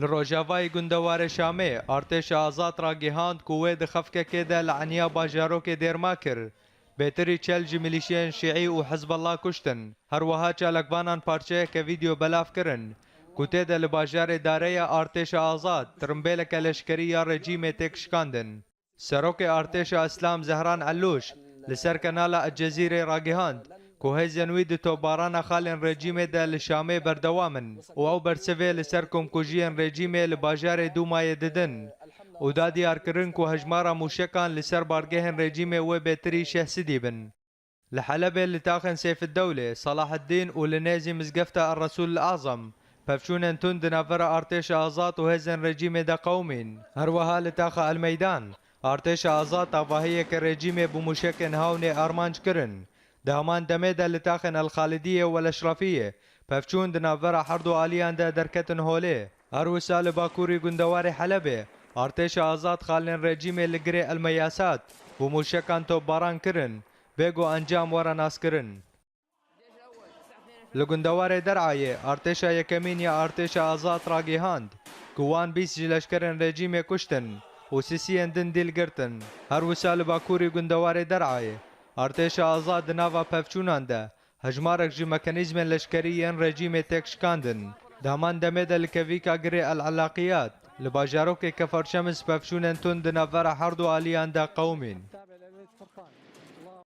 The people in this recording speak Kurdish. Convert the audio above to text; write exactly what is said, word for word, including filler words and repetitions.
Li rojavayê gundewarê Şamê, artêşa Azad ragihand ku wê di xefkekê de li eniya bajarokê Dêrmakir bêtirî çel ji milîşiyên şîî û Hizbullah kuştin. Her wiha çalakvanan parçeyeke vîdeo belav kirin ku tê de li bajarê Dareya artêşa Azad tirimbêleke leşkerî ya rejîmê têk şikandin. Serokê Artêşa Îslam Zehran Elûş li ser kanala El Cezîrê ragihand ku hêzên wî di topbarana xalên rejîmê de li Şamê berdewam in û ew bersivê li ser komkujiyên rejîmê li bajarê Dûmayê didin û da diyarkirin ku hejmara mûşekan li ser bargehên rejîmê wê bêtirî şeh sidî bin. Li Helebê li taxên Seyfiddewlê, Salaheddîn û li nêzî mizgefta Er Resûl El Azam pevçûnên tund di navbera artêşa Azad û hêzên rejîmê de qewimîn. Her wiha li taxa El Meydan, artêşa Azad avahiyeke rejîmê bi mûşekên hawnê armanc kirin. Di heman demê de li taxên El Xalidiyê û El Eşrefiyê pevçûn di navbera her du aliyan de derketin holê. Her wisa li bakurî gundewarê Helebê, artêşa Azad xalên rejîmê li girê El Meyasat bi mûşekan topbaran kirin, bê ku encam were naskirin. Li gundewarê Derayê, artêşa yekemîn ya artêşa Azad ragihand ku wan bîst ji leşkerên rejîmê kuştin û sisiyên din dîl girtin. Her wisa li bakurî gundewarê Derayê, artêşa Azad di nava pevçûnan de hejmarek ji mekanîzmên leşkerî yên rejîmê têk şikandin. Di heman demê de li kevîka girê El Elaqiyat, li bajarokê Keferşemis pevçûnên tund di navbera her du aliyan de qewimîn.